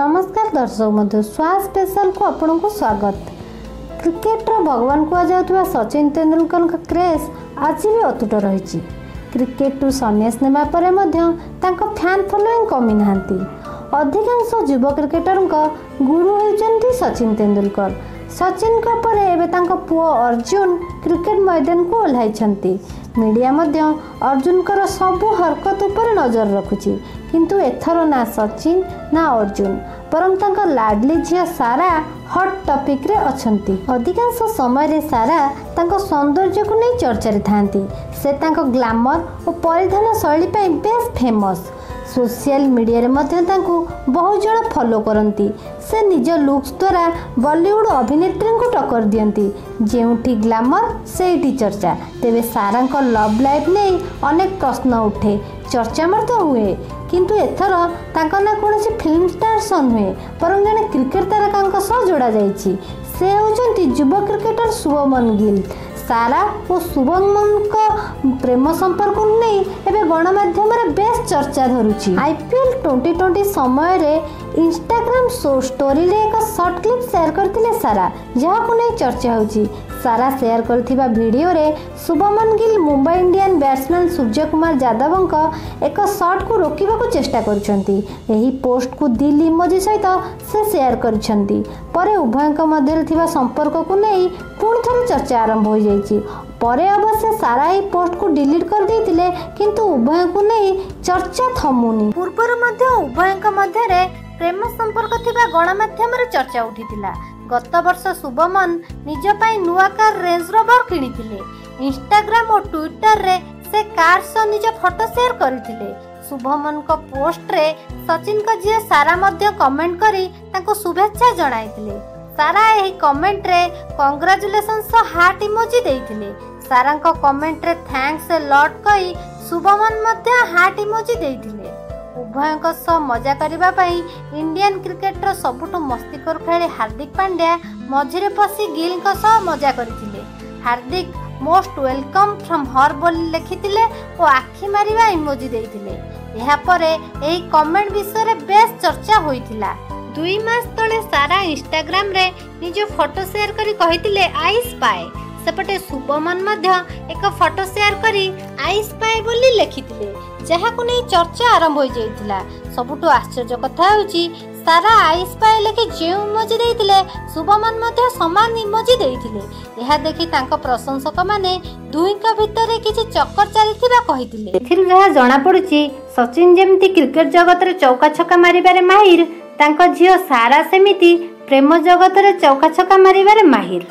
ନମସ୍କାର ଦର୍ଶକ ବନ୍ଧୁ, ସ୍ୱା ସ୍ପେଶାଲକୁ ଆପଣଙ୍କୁ ସ୍ୱାଗତ। କ୍ରିକେଟର ଭଗବାନ କୁହାଯାଉଥିବା ସଚିନ ତେନ୍ଦୁଲକରଙ୍କ କ୍ରେଜ୍ ଆଜି ବି ଅତୁଟ ରହିଛି। କ୍ରିକେଟରୁ ସନ୍ନ୍ୟାସ ନେବା ପରେ ମଧ୍ୟ ତାଙ୍କ ଫ୍ୟାନ୍ ଫଲୋଇଂ କମି ନାହାନ୍ତି। ଅଧିକାଂଶ ଯୁବ କ୍ରିକେଟରଙ୍କ ଗୁରୁ ହେଉଛନ୍ତି ସଚିନ ତେନ୍ଦୁଲକର। ସଚିନଙ୍କ ପରେ ଏବେ ତାଙ୍କ ପୁଅ ଅର୍ଜୁନ କ୍ରିକେଟ ମଇଦାନକୁ ଓହ୍ଲାଇଛନ୍ତି। ମିଡ଼ିଆ ମଧ୍ୟ ଅର୍ଜୁନଙ୍କର ସବୁ ହରକତ ଉପରେ ନଜର ରଖୁଛି। କିନ୍ତୁ ଏଥର ନା ସଚିନ ନା ଅର୍ଜୁନ, ବରଂ ତାଙ୍କ ଲାଡଲି ଝିଅ ସାରା ହଟ୍ ଟପିକ୍ରେ ଅଛନ୍ତି। ଅଧିକାଂଶ ସମୟରେ ସାରା ତାଙ୍କ ସୌନ୍ଦର୍ଯ୍ୟକୁ ନେଇ ଚର୍ଚ୍ଚାରେ ଥାଆନ୍ତି। ସେ ତାଙ୍କ ଗ୍ଲାମର ଓ ପରିଧାନ ଶୈଳୀ ପାଇଁ ବେଶ୍ ଫେମସ୍। ସୋସିଆଲ ମିଡ଼ିଆରେ ମଧ୍ୟ ତାଙ୍କୁ ବହୁ ଜଣ ଫଲୋ କରନ୍ତି। ସେ ନିଜ ଲୁକ୍ସ ଦ୍ୱାରା ବଲିଉଡ ଅଭିନେତ୍ରୀଙ୍କୁ ଟକ୍କର ଦିଅନ୍ତି। ଯେଉଁଠି ଗ୍ଲାମର ସେଇଠି ଚର୍ଚ୍ଚା। ତେବେ ସାରାଙ୍କ ଲଭ୍ ଲାଇଫ୍ ନେଇ ଅନେକ ପ୍ରଶ୍ନ ଉଠେ, ଚର୍ଚ୍ଚା ମଧ୍ୟ ହୁଏ। କିନ୍ତୁ ଏଥର ତାଙ୍କ ନାଁ କୌଣସି ଫିଲ୍ମ ଷ୍ଟାର ସହ ନୁହେଁ, ବରଂ ଜଣେ କ୍ରିକେଟ ତାରକାଙ୍କ ସହ ଯୋଡ଼ାଯାଇଛି। ସେ ହେଉଛନ୍ତି ଯୁବ କ୍ରିକେଟର ଶୁଭମନ ଗିଲ୍। ସାରା ଓ ଶୁଭମନଙ୍କ ପ୍ରେମ ସମ୍ପର୍କକୁ ନେଇ ଏବେ ଗଣମାଧ୍ୟମରେ ବେଶ୍ ଚର୍ଚ୍ଚା ଧରୁଛି। ଆଇପିଏଲ୍ 2020 ସମୟରେ ଇନଷ୍ଟାଗ୍ରାମ ଷ୍ଟୋରିରେ ଏକ ସର୍ଟ କ୍ଲିପ୍ ସେୟାର କରିଥିଲେ ସାରା, ଯାହାକୁ ନେଇ ଚର୍ଚ୍ଚା ହେଉଛି। ସାରା ସେୟାର କରିଥିବା ଭିଡ଼ିଓରେ ଶୁଭମନ ଗିଲ୍ ମୁମ୍ବାଇ ଇଣ୍ଡିଆନ୍ ବ୍ୟାଟ୍ସମ୍ୟାନ୍ ସୂର୍ଯ୍ୟକୁମାର ଯାଦବଙ୍କ ଏକ ସଟ୍କୁ ରୋକିବାକୁ ଚେଷ୍ଟା କରୁଛନ୍ତି। ଏହି ପୋଷ୍ଟକୁ ଦିଲ୍ ଇମୋଜି ସହିତ ସେ ସେୟାର କରିଛନ୍ତି। ପରେ ଉଭୟଙ୍କ ମଧ୍ୟରେ ଥିବା ସମ୍ପର୍କକୁ ନେଇ ପୁଣି ଥରେ ଚର୍ଚ୍ଚା ଆରମ୍ଭ ହୋଇଯାଇଛି। ପରେ ଅବଶ୍ୟ ସାରା ଏହି ପୋଷ୍ଟକୁ ଡିଲିଟ୍ କରିଦେଇଥିଲେ, କିନ୍ତୁ ଉଭୟଙ୍କୁ ନେଇ ଚର୍ଚ୍ଚା ଥମୁନି। ପୂର୍ବରୁ ମଧ୍ୟ ଉଭୟଙ୍କ ମଧ୍ୟରେ ପ୍ରେମ ସମ୍ପର୍କ ଥିବା ଗଣମାଧ୍ୟମରେ ଚର୍ଚ୍ଚା ଉଠିଥିଲା। ଗତ ବର୍ଷ ଶୁଭମନ ନିଜ ପାଇଁ ନୂଆ କାର୍ ରେଞ୍ଜ ରୋଭର କିଣିଥିଲେ। ଇନଷ୍ଟାଗ୍ରାମ ଓ ଟ୍ୱିଟରରେ ସେ କାର୍ ସହ ନିଜ ଫଟୋ ସେୟାର କରିଥିଲେ। ଶୁଭମନଙ୍କ ପୋଷ୍ଟରେ ସଚିନଙ୍କ ଝିଅ ସାରା ମଧ୍ୟ କମେଣ୍ଟ କରି ତାଙ୍କୁ ଶୁଭେଚ୍ଛା ଜଣାଇଥିଲେ। ସାରା ଏହି କମେଣ୍ଟରେ କଂଗ୍ରାଚୁଲେସନ୍ ସହ ହାର୍ଟ ଇମୋଜି ଦେଇଥିଲେ। ସାରାଙ୍କ କମେଣ୍ଟରେ thanks ଏ ଲଟ୍ କହି ଶୁଭମନ ମଧ୍ୟ ହାର୍ଟ ଇମୋଜି ଦେଇଥିଲେ। ଉଭୟଙ୍କ ସହ ମଜା କରିବା ପାଇଁ ଇଣ୍ଡିଆନ୍ କ୍ରିକେଟର ସବୁଠୁ ମସ୍ତିଖୋର ଖେଳାଳି ହାର୍ଦ୍ଦିକ ପାଣ୍ଡ୍ୟା ମଝିରେ ପଶି ଗିଲ୍ଙ୍କ ସହ ମଜା କରିଥିଲେ। ହାର୍ଦ୍ଦିକ ମୋଷ୍ଟ welcome from ହର୍ ବୋଲି ଲେଖିଥିଲେ ଓ ଆଖି ମାରିବା ଇମୋଜି ଦେଇଥିଲେ। ଏହାପରେ ଏହି କମେଣ୍ଟ ବିଷୟରେ ବେଶ୍ ଚର୍ଚ୍ଚା ହୋଇଥିଲା। 2 ମାସ ତଳେ ସାରା ଇନଷ୍ଟାଗ୍ରାମରେ ନିଜ ଫଟୋ ସେୟାର କରି କହିଥିଲେ I spy. ସେପଟେ ଶୁଭମନ ମଧ୍ୟ ଏକ ଫଟୋ ସେୟାର କରି I spy ବୋଲି ଲେଖିଥିଲେ, ଯାହାକୁ ନେଇ ଚର୍ଚ୍ଚା ଆରମ୍ଭ ହୋଇଯାଇଥିଲା। ସବୁଠୁ ଆଶ୍ଚର୍ଯ୍ୟ କଥା ହେଉଛି, ସାରା I spy ଲେଖି ଯେଉଁ ଇମୋଜି ଦେଇଥିଲେ, ଶୁଭମନ ମଧ୍ୟ ସମାନ ଇମୋଜି ଦେଇଥିଲେ। ଏହା ଦେଖି ତାଙ୍କ ପ୍ରଶଂସକମାନେ ଦୁହିଁଙ୍କ ଭିତରେ କିଛି ଚକ୍କର ଚାଲିଥିବା କହିଥିଲେ। ଏଥିରୁ ଯାହା ଜଣାପଡୁଛି, ସଚିନ ଯେମିତି କ୍ରିକେଟ ଜଗତରେ ଚୌକା ଛକା ମାରିବାରେ ମାହିର, ତାଙ୍କ ଝିଅ ସାରା ସେମିତି ପ୍ରେମ ଜଗତରେ ଚୌକା ଛକା ମାରିବାରେ ମାହିର।